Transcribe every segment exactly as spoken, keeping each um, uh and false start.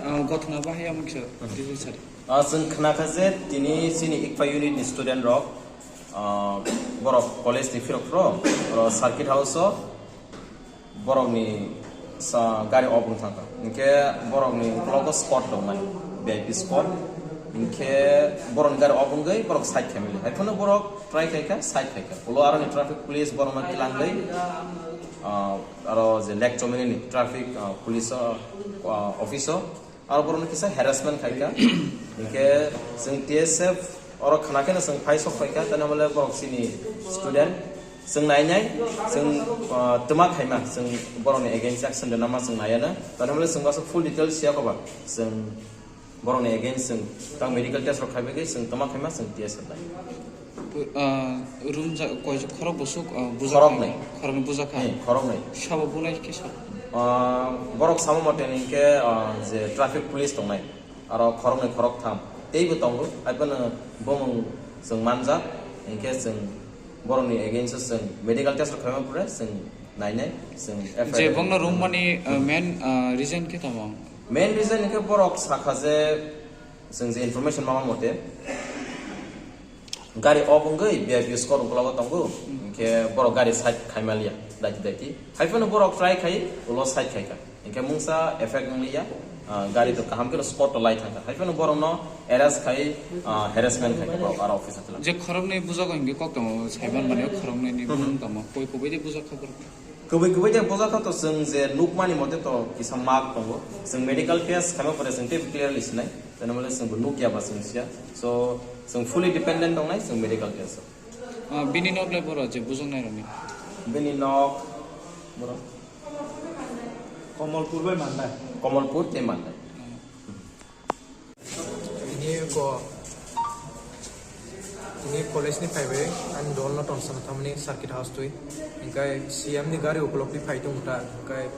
Ah, gothona bahai amung kisa detail sari. Ah, chwng khna kha je tini chini ICFA unit ni student rok, ah, borok college ni phirok phro, oro circuit house o borok ni sa gari off wng thang kha. Hinkhe borok ni uklogo spot tong mani, V I P spot. Hinkhe borok ni gari off wngwi borok side khe mili. Haiphano borok try khai kha, side khai kha. Ulo aro ni traffic police borok no tilangwi, ah, aro je lek chomini ni traffic, ah, police o, ah, office o, aro borok no kisa harassment khai kha. Hinkhe chwng T S F oro khna khe no chwng phai sok phai kha, tani hwnle borok chini student. Chwng nai nai, chwng, ah, twma khaima, chwng borok ni against action rwna ma chwng nai ya na. Tani hwnle chwng baso full details siya koba. Chwng borok ni against chwng tang medical test rok khai bagwi chwng twma khaima chwng T S F nai. Ah, room ja-, koi, khorok bwswk, ah, buja Khorok kha? Nai. Khoroknwi buja kha? Eh, khorok nai. Sabo bunai khe sabo? Ah, borok samo mote hinkhe, ah, je traffic police tongnai, aro khoroknwi khoroktham teibo tongo, haiphano bumung chwng manjak, hinkhe chwng borokni against o chwng medical test rok khaima pore chwng nainai, chwng F I R. Je bongno rwngmani, ah, main, ah, reason khe tamo? Main reason hinkhe borok sakha je, chwng je information mama mote, gari off wngwi V I P score uklogo tongo, hinkhe borok gari side khaimaliya, daiti daiti. Haiphano borok try khai, ulo side khaikha. Hinkhe mungsa effect wngya, ah, gari to kaham khe spot to lai thangkha. Haiphano borokno arrest khai, ah, harassment khai borok aro office atla. Je khoroknwi bujago hinkhe kok tamo, saiman mani khoroknwi ni Hmm. bumung tamo, koi kubui de bujak kha borok. Kubui kubui de bujak kha to chwng je nukmani mote to kisa mak tongo. Chwng medical test khaima pore chwng tei clearly sinai. Teno mole chwng bo nukya ba chwng siya. So, chwng fully dependent tongnai chwng medical test. Ah, bini nok le boro je bujang nai roni. Bini nok boro Komolpur bai mannai. Komolpur tei mannai. Tini ko, tini college ni phaibai ani dol no tongsa na thamani circuit house twi. Hinkhe C M ni gari ukulok twi phai tongo ta. Hinkhe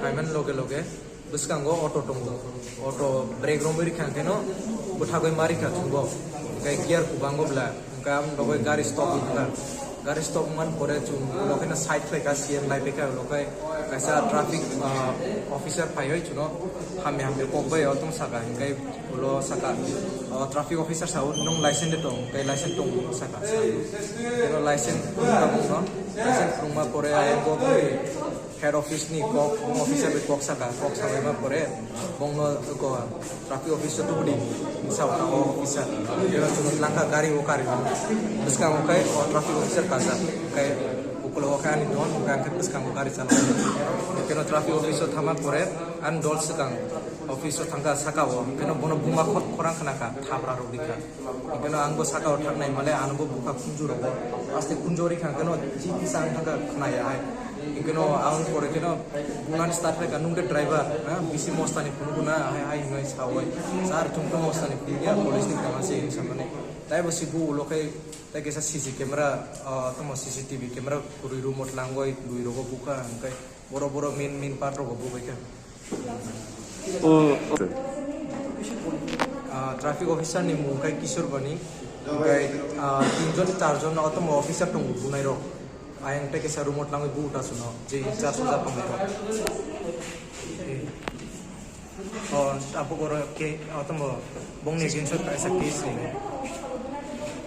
phaiman loge loge bwskango auto tongo. Auto brake romwi rikha hinkhe no bwthagwi ma rikha chwngbo. Hinkhe gear kubango bla. Hinkhe ang bagwi gari stop wngkha. Gari stop wngmani pore chwng ulo khe no side khlai kha, C M lai phaikha, ulo khe kaisa traffic, ah, officer phaiwi chwngno hamya hamya kok bai o tong saka, hinkhe ulo saka, o traffic officer sao, "Nwng license de tong?" Hinkhe, "License tong," saka. Eno license phunukha bongno, license phunukma pore ayang bo bongni head office ni kok, officer bai kok saka, kok sabaima pore bongno ko traffic office o tubudi sa o officer. Ero chwng langkha gari o kari bwskango khe o traffic officer kajak khe ukulo o khe ani don, hwnkhe ang khe bwskango gari chalai. Keno traffic office o thangma pore ani dol swkang office o thangkha saka o, keno bono buma khorang khna kha, thabra rw rikha. Hingkeno ang bo saka o thang nai male, ano bo bukha khunju rogo. Aste khunju ri kha, hingkeno ji kisa ang thangkha khna ya hai. Hingkeno ang pore keno bunani start khlai kha, "Nung de driver, ha? Bisi mostani phunukgo na?" hai, hai hwnwi sa oi. "Sir, chwng to mostani phunukya, police ni tama se," hwnwi sa mani. Tai bo si bu ulo khai, tai kisa C C camera, ah, tamo C C T V camera kwrwi room o tlangwi, bui rogo bukha, hingkai borok, borok main, main part rogo bubai kha. Oh, okay. Ah, traffic officer ni mung khe Kishore Bani, hingkai, ah, tinjon, charjon no otomo officer tongo bunai rok. Ayang tei kisa room o tlangwi bu ta suno, je in charge o japang rok. Oh, abo goro ke, otomo bongni against o kaisa case ni.